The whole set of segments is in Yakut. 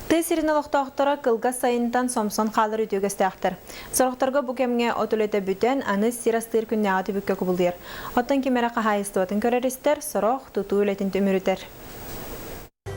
Тыа сирин олохтоохторо кылгас сайынтан сомсон хаалар үтүөгэстээхтэр. Сорохторго бу кэмҥэ от үлэтэ бүтэн, аны сир астыыр күннээҕи түбүккэ кубулуйар. Оттон ким эрэ хаһаайыстыбатын көрөр-истэр, сорох тутуу үлэтин түмүрүтэр.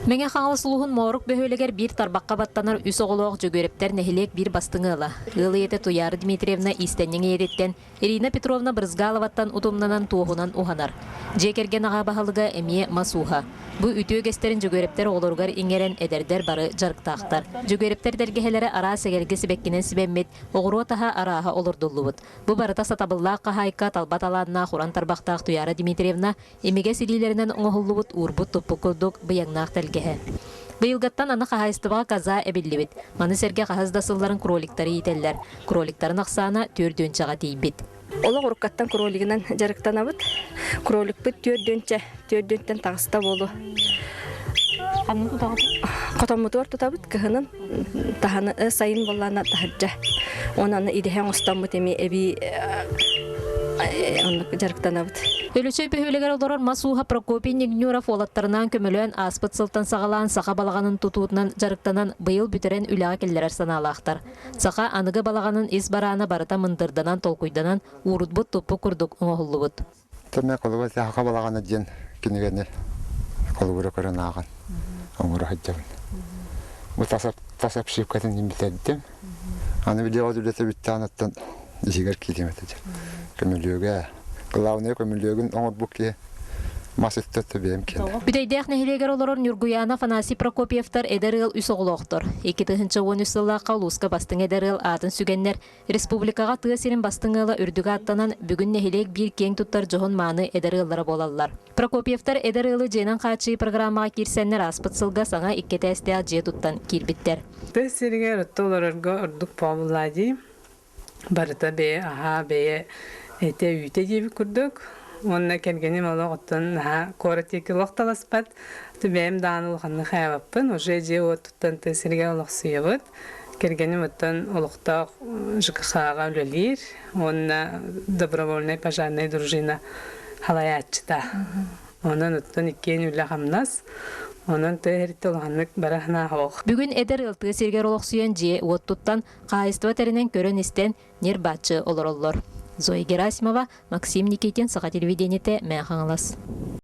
Мэҥэ Хаҥалас улууһун Моорук бөһүөлэгэр биир тарбахха баттанар үс оҕолоох Дьөгүөрэптэр нэһилиэк биир бастыҥ ыала. Ыал ийэтэ Туйаара Дмитриевна иистэнньэҥ ийэтиттэн Ирина Петровна Брызгаловаттан утумнанан туоһунан уһанар. Дьиэ кэргэн аҕа баһылыга эмиэ мас ууһа. Бу үтүө үгэстэрин Дьөгүөрэптэр оҕолоругар иҥэрэн эдэрдэр бары дьарыктаахтар. Дьөгүөрэптэр тэлгэһэлэрэ араас эгэлгэ сибэккинэн сибэммит, оҕуруот аһа арааһа олордуллубут. Бу барыта сатабыллаах хаһаайка, талба талааннаах уран тарбахтаах Туйаара Дмитриевна имигэс илиилэринэн оҥоһуллубут уурбут-туппут курдук быйаҥнаах тэлгэһэ. Быйылгаттан аны хаһаайыстыбаҕа коза эбиллибит. Маны сэргэ хаһыс да сылларын кроликтары иитэллэр. Кроликтарын ахсаана түөрдүөнчэҕэ тиийбит. Олох уруккаттан кролигынан дьарыктанабыт. Кроликпыт түөрдүөнчэ, түөрдүөнтэн таҕыста буолуо. Ханна тутаҕыт? Хотоммутугар тутабыт кыһынын таһаны сайын буоллаана таһырдьа. Онон идэһэ оҥостоммут эми эбии оннук дьарыктанабыт. Өлөчөй бөһүөлэгэр олорор мас ууһа Прокопий Нигнюров уолаттарынаан көмөлөөн ааспыт сылтан саҕалаан саха балаҕанын тутуутунан дьарыктанан быйыл бүтэрэн үлэҕэ киллэрэр санаалаахтар. Саха аныгы балаҕанын ис бараана барыта мындырданан толкуйданан уурутбут туппут курдук оҥоһуллубут. Тэмэ холобур саха балаҕана диэн кинигэни холобура көрөн ааҕан оҥоро сылдьабын. Бу тас обшивкатын бүтэрдим. Аны видеоҕа үлэтэ бүттээн оттон иһигэр киирим этэ. Көмүлүөгэ. Главное көмүлүөгүн оҥорбут киһи мас өттө бэйэм киэнэ. Бүтэйдээх нэһилиэгэр олорор Ньургуйаана Афанасий Прокопьевтар эдэр ыал үс оҕолоохтор. 2013 сыллаахха улууска бастыҥ эдэр ыал аатын сүгэннэр Республикаҕа тыа сирин бастыҥ ыала үрдүк ааттанан, бүгүн нэһилиэк биир киэҥ туттар дьоһун-мааны эдэр ыаллара буолаллар. Прокопьевтар эдэр ыалы дьиэнэн хааччыйыы программаҕа киирсэннэр ааспыт сылга саҥа икки этээстээх дьиэ туттан киирбиттэр. Тыа сиригэр отто олорорго ордук буолла дии. Барыта бэйэ аһаа, бэйэ этэ үүтэ диэбит курдук. Уонна кэргэним олох оттон наһаа куорат диэки олох таласпат. Бэйэм даҕаны улаханнык хайаабаппын. Уже дьиэ-уот туттан тыа сиригэр олохсуйабыт. Кэргэним оттон олохтоох ЖКХ-ҕа үлэлиир уонна добровольнай пожарнай дружина халайааччыта. Онон оттон иккиэн үлэ-хамнас, онон тыа иһиттэ улаханнык бара санаа Бүгүн эдэр ыал тыа сиригэр олохсуйан дьиэ-уот туттан, хаһаайыстыба тэринэн көрөн-истэн, ньир-бааччы олороллор. Зоя Герасимова, Максим Никитин, Саха телевидениетэ, Мэҥэ Хаҥалас.